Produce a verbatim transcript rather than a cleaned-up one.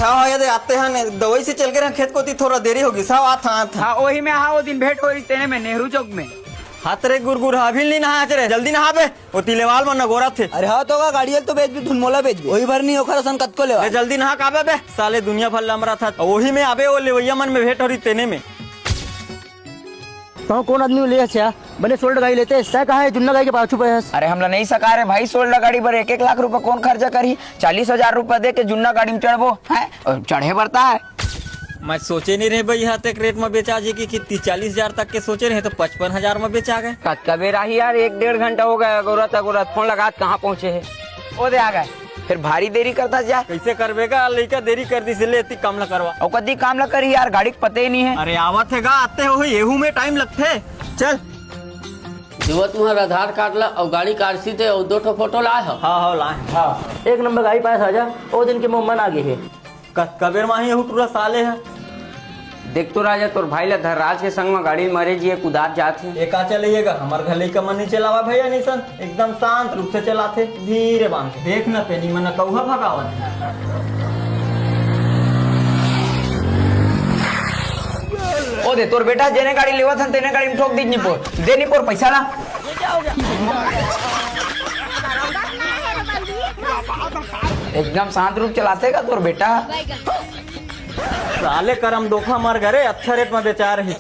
का हो, ये दे आते हैं, दवाई से चल के रहे खेत कोती, थोड़ा देरी होगी, सब आत हैं, आत हैं। हाँ, वही में, हाँ, वो दिन भेंट हो रही तेने में, नेहरू चौक में। हाथ रे गुरगुर, हाँ, अभी नहीं नहा रे, जल्दी नहा बे। वो तिलेवाल मन नगोरा थे। अरे हाँ, तो का गाड़ी तो बेच भी, धुन मोला बेच भी। वही भर नहीं, ओखर असन कतको लेवा। अरे जल्दी नहा काबे बे, साले दुनिया भर लमरा था। वही में आबे, वो लेवैया मन में भेंट हो रही तेने में। तो कौन आदमी ले अच्छा? बने सोल्ड गाड़ी लेते, सै कहा है जुन्ना गाड़ी के पाछू पे है। अरे हमला नहीं सका रे भाई, सोल्ड गाड़ी पर एक एक लाख रुपया कौन खर्चा करी? चालीस हजार रुपया दे के जुन्ना गाड़ी में चढ़बो, हैं? और चढ़े बरता है। मैं सोचे नहीं रहे भाई, यहाँ तक रेट में बेचा जी की, कि तीस चालीस हजार तक के सोचे रहे तो पचपन हजार में बेचा गए। कतका बेर आही यार, एक डेढ़ घंटा हो गया, अगोरत अगोरत फोन लगात कहाँ पहुँचे है? ओ दे आ गए, फिर भारी देरी करता जा। कैसे करबे का, लइका देरी कर दी, ले इतनी काम ला करवा। और कदी काम ला करी यार, गाड़ी के पते ही नहीं है। अरे आवत है गा, आते हो, येहू में टाइम लगते। चल। जुआ तुम्हारा आधार कार्ड ला और गाड़ी का आरसी दे और दो ठो फोटो लाए हो। हाँ, हाँ, लाए। हाँ, एक नंबर गाड़ी पास आ जा, ओ दिन के मोह मन आ गए है। कतका बेर माही, यहू टूरा साले है। देख तो राजा, तोर भाई ला धरराज के संग म गाड़ी मारे जी एक उदार जात हे। एका चलइएगा, हमर घर लइका मन नहीं चलावा भैया, निसन एकदम शांत रूप से चलाथे, धीरे बांध के। देख न तेनी मन कौहा भगावत। ओ दे, तोर बेटा जेने गाड़ी लेवत हन, तेने गाड़ी में ठोक दीज निपोर। दे निपोर, पैसा ला। एकदम शांत रूप चलाथे का तोर बेटा? साले करम दोखा मर गए रे, अच्छा रेट में बेचा रही।